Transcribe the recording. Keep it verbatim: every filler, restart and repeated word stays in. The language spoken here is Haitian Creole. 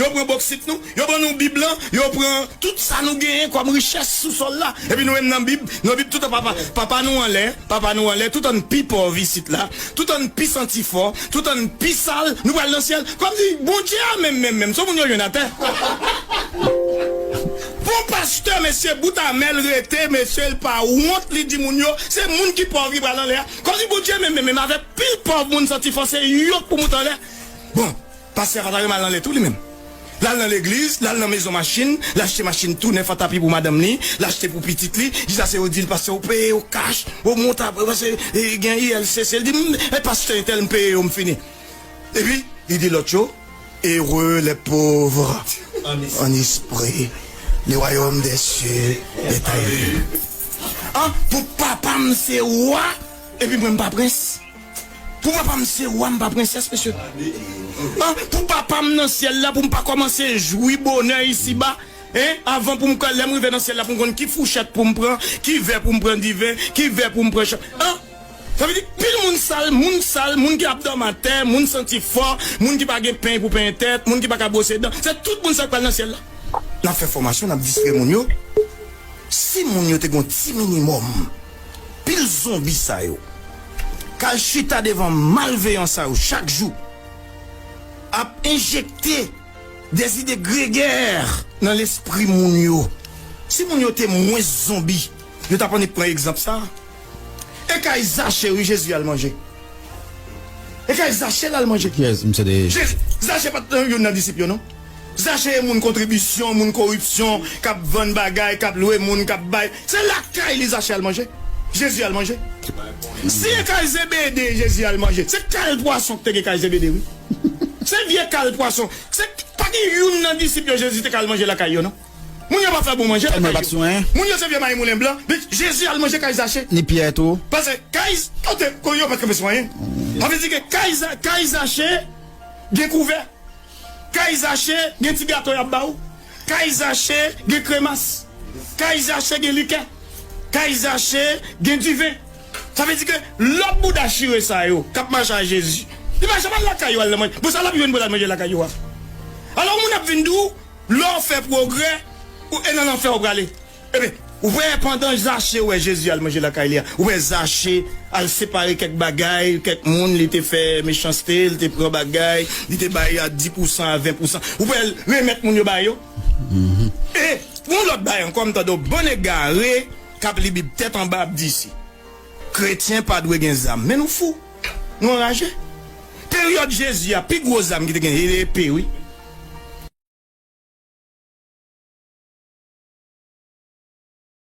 Yo pran boksit nou, yo ban nou Bib lan, yo pran tout sa nou genyen kòm richès sou sòl la. Epi nou menm nan Bib, nan Bib tout an papa, papa nou anlè, papa nou anlè, tout an pi pòv isit la, tout an pi santi fò, tout an pi sal, nou pral nan syèl. Kòmsi Bondye a menm, menm, menm, se moun yo jwenn atè. Pou pastè, mesye, bout amèl rete, mesye, l pa wont, li di moun yo, se moun ki pòv ki pral anlè a. Kòmsi Bondye menm, menm, menm, avèk pil pòv moun santi fò, se yo k pou moute anlè. Bon, pastè a pa ta renmen al nan lè tou li menm. L al nan legliz, l al nan mezon machin, l achte machin tou nèf an tapi pou madanm li, l achte pou pitit li, jis ase yo di l, pastè, ou peye yo kach, ou monta, paske, e, gen I L C C. L di, "M, e pastè entèl, m peye yo, m fini." Epi, li di lòt yo, "Heureux les pauvres en esprit, le royaume des cieux est à eux." An, pou papa m se wa, epi mwen m pa prens. Pou papa m se wa, m pa prensès, mesye. An, pou papa m nan syèl la, pou m pa kòmanse jwi bonè isiba, en, avan pou m, lè m rive nan syèl la, pou m konn ki fouchèt pou m pran, ki vè pou m pran diven, ki vè pou m pran chan. An, sa vle di, pil moun sal, moun sal, moun ki ap dòmi atè, moun santi fò, moun ki pa gen peny pou penyen tèt, moun ki pa ka bwose dan. Se tout moun sa k pral nan syèl la. N ap fè fòmasyon, n ap distrè moun yo. Si moun yo te gon ti minimòm, pil zonbi sa yo k al chita devan malveyan sa yo chak jou ap enjekte des idées grégaires nan lespri moun yo. Si moun yo te mwens zonbi, yo t ap annik pran egzanp sa. E kay Zache, wi, Jezi al manje. E kay Zache l al manje. Kiyès misye te ye? Jezi, Zache pa t nan youn nan disip yo, non. Zache e moun kontribisyon, moun koripsyon, k ap vann bagay, k ap lwe moun, k ap bay. Se lakay li Zache al manje. Jezi al manje. Si e kay Zebede Jezi al manje, se kal pwason k te gen kay Zebede, wi. Se vye kal pwason. Se pa gen youn nan disip yo Jezi te ka al manje lakay yo, non. Moun yo pa fè bon manje lakay yo. Moun yo se vye mayi moulen blan. Men Jezi al manje kay Zache. Ni Pyè tou. Paske kay, kote, kote yo pa t kanpe sou anyen. Sa vle di ke kay Za-, kay Zache gen kouvè. Kay Zache gen ti gato y ap ba ou. Kay Zache gen kremas. Kay Zache gen likè. Kay Zache gen diven. Sa vle di ke lòt bouda chire sa yo k ap mache a Jezi, li pa janm al lakay yo al nan manje. Bon, sa l ap jwenn pou l al manje lakay yo a? Alò, moun ap vin di w, lè w fè pwogrè, ou, e nan lanfè w prale. Ebyen, ou wè, pandan Zache wè Jezi al manje lakay li a, ou wè Zache al separe kèk bagay, kèk moun, li te fè mechanste, li te pran bagay, li te bay a dis pousan, a ven pousan. Ou wè l remèt moun yo ba yo. E yon lòt bagay ankò, m tande yon bann egare k ap li Bib tèt anba ap di isi, kretyen pa dwe gen zam. Men nou fou. Nou anraje. Peryòd Jezi a, pi gwo zam ki te gen, se te epe, wi.